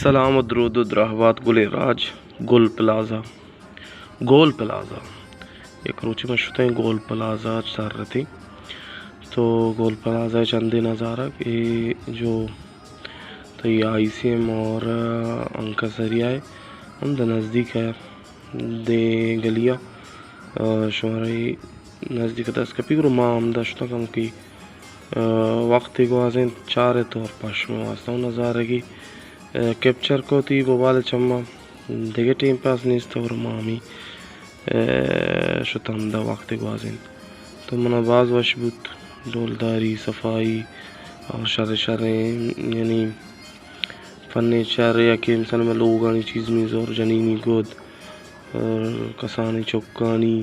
سلام و درود و دراہ بات گلیں راج، گل پلازہ، گول پلازہ۔ یک روچے من شتیں گول پلازہ چارتیں۔ تو گول پلازہ چندے نظارگ، اے جو تئی آئی سی ایم اور انکسری آئے، ہم دا نزدیک ہے۔ دے گلیا، آ، شمارا اے نزدیک دست کپی، گڑا ما ہمدا شتاں کمکی، آ، وقتے گوازینت، چارت اور پہ شمے واسطہ اوں نظارگی، آ، کیپچر کو تی موبائل چما، دگہ ٹیم پاس نیست اور ما ہمی، آ، شتاں ہمدا وقتے گوازینت۔ تو منا باز وش بوت، ڈولداری، صفائی اور شر شریں، یعنی فرنیچر یا کہ مثلاً مئے لوگانی چیز میز اور جنینی گد اور کسانیں چکانی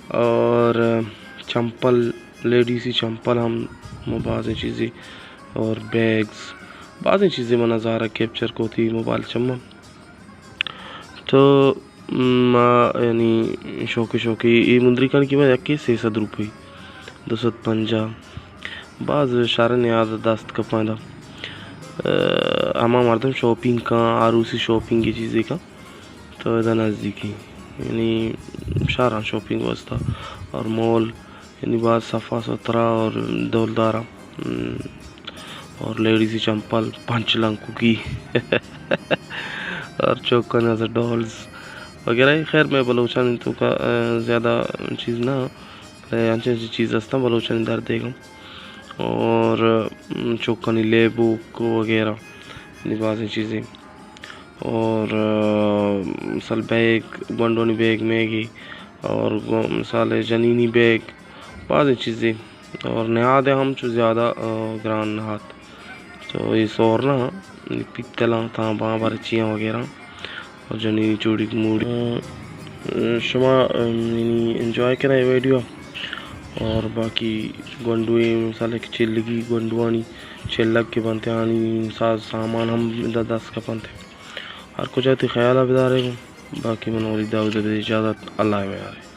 اور چمپل، لیڈیزی چمپل ہم، ہم بازیں چیزے اور بیگز، بازیں چیزے من نظارہ کیپچر کو تی موبائل چما۔ تو ما یعنی شوقی شوقی اے مندریکانی قیمت یکے سے سد روپی، دو سد پنجاہ۔ باز شر نیاد دست کپاں دا۔ آ، ہما مردم شاپنگ کن، آروسی شاپنگ چیزے کن، تو ادا نزدیکی یعنی شہراں شاپنگ واسطہ اور مال یعنی باز صفا ستھرا اور ڈولدارا، ہم، اور لیڈیزی چمپل پنچ لنکو کی اور چوکانی از ڈالز وغیرہ۔ خیر، مئے بلوچانی توکا، آ، زیادہ چیز نہ، بلے انچیں انچیں چیز ہستاں بلوچانی در دیگاں۔ اور، ہم، چوکانی لیبوک وغیرہ، یعنی بازیں چیزیں۔ اور، آ، مثال بیگ، گونڈوانی بیگ میگی، اور گو-، مثال جنینی بیگ، بازیں چیزے۔ اور نہاد ہم چو زیادہ، آ، گران نہاد۔ تو اے سورنا، اے پیتلاں، تانباں، برچیاں وغیرہ۔ اور جنینی چوڑی موڑی۔ آ، شما، آ، یعنی انجوائے کرے اے ویڈیو۔ اور باقی گونڈوے مثال کہ چلگی گونڈوانی چلگ کہ بنتے آنی ساز سامان ہم دا دست کپنتے۔ ہر کجا تی خیال بدارے گوں۔ باقی من اولی داود بدے اجازت، اللہ میارے۔